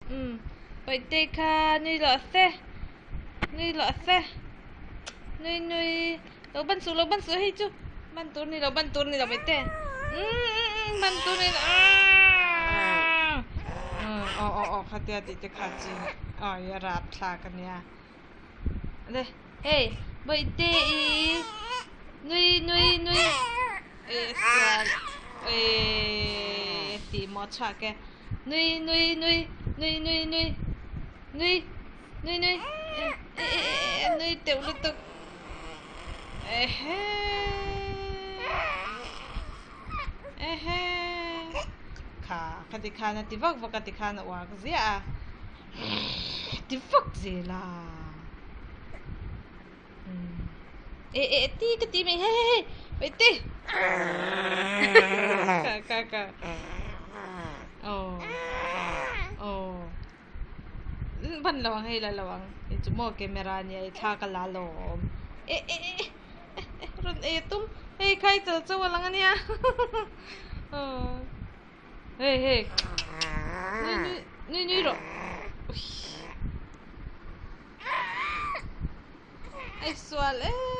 Umm Bawihtei kha nui loh se nui loh se nui nui lo ban suh lo ban suh hei chu ban tur ni lo ban tur ni lo Bawihtei umm ban tur ni lo aaa aw aw aw khatia tih te kha chi aw i a rap thlak a nia le hei Bawihtei nui nui nui eh tih maw chhuak e. Nui nui nui nui nui nui nui nui nui eh eh eh eh nui teuh lutuk ehe ehe kha kha ti khan a ti vak vak a ti khan a uar ziah a ti vak zel a eh eh ti ka ti mai hei hei hei wait ti ka ka ka aw aw ban lo ang hei la lo ang hei chu maw camera nia i thla ka la lawm eh eh eh eh rawn ei a tum hei khai chal chauh a lang a nia aw hei hei nui nui nui nui rawh Ai sual e.